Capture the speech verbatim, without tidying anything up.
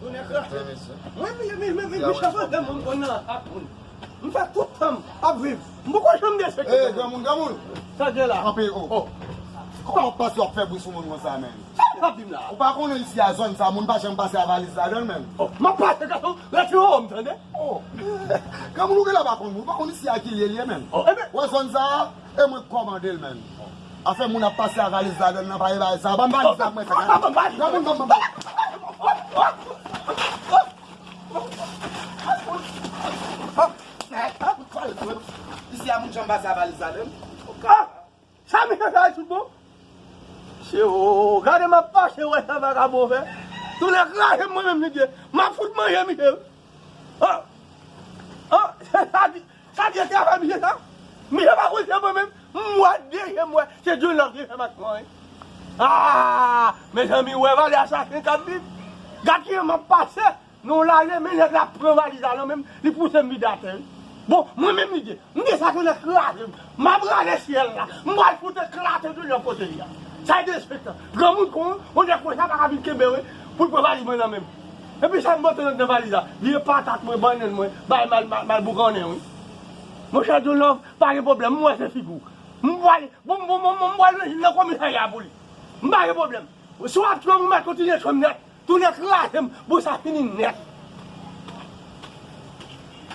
Tounen kraze. Mwen, men, men, men, men, men, chèf, mwen, mwen, mwen nan ak moun. M fè tout tan m ap viv. M poko janm desekte. Ey, granmoun, granmoun. Sa gen la? Kanpe, o. O. Kòman w ap pase w ap fè bri sou moun konsa, menm? Sa w ap di m la? Ou pa konnen isi a zòn sa, moun pa janm pase a valiz ladan l, menm. O, m ap pase, gason, retire w, m tande. O. Granmoun, ou genlè pa konn, ou pa konn isi a ki lye l ye, menm. O, ebyen. Wè zòn sa a, e mwen k kòmande l, menm. Afè moun ap pase a valiz ladan l nan, pa e bagay sa. Ban m valiz la, mwen fè. Ban m valiz. Granmoun, ban m, ban m. Isi a moun janm pase a valiz ladan l. Ah! Sa misye fè tout bon? Se o, gade m ap pase wè sa vagabon fè. Tounen kraze m mwen menm li di. M ap fout manje misye. Ah! Ah! Se sa di, sa di travay misye sa? Misye pa konn se mwen menm. M wè deje m wè se Djoulan ki fè m ak mwen. Ah! Mezanmi, wè vale asasen k ap viv. Gad kijan m ap pase. Non, l ale, men nèg la pran valiz la nan men m, li pouse m vide atè, wi. Bon, mwen menm li di, m di sa tounen kraze m. M ap rale syèl la. M pral fout eklate tou nan kote li a. Sa e derespektan. Granmoun kon, yon nèg konsa pa ka vin kenbe, wi, pou l pran valiz mwen nan men m. Epi sa m pote nan valiz la? Vye patat mwen, bannann mwen, bay mal, mal, mal boukannen, wi. Monchè Djoulan, pa gen pwoblèm, m wè se figi w. M pral, bon, bon, bon, bon, m pral nan komisarya pou li. M pa gen pwoblèm. Si w ap tchwe m, ou mèt kontinye tchwe m nèt. Tounen kraze m, bon sa fini nèt.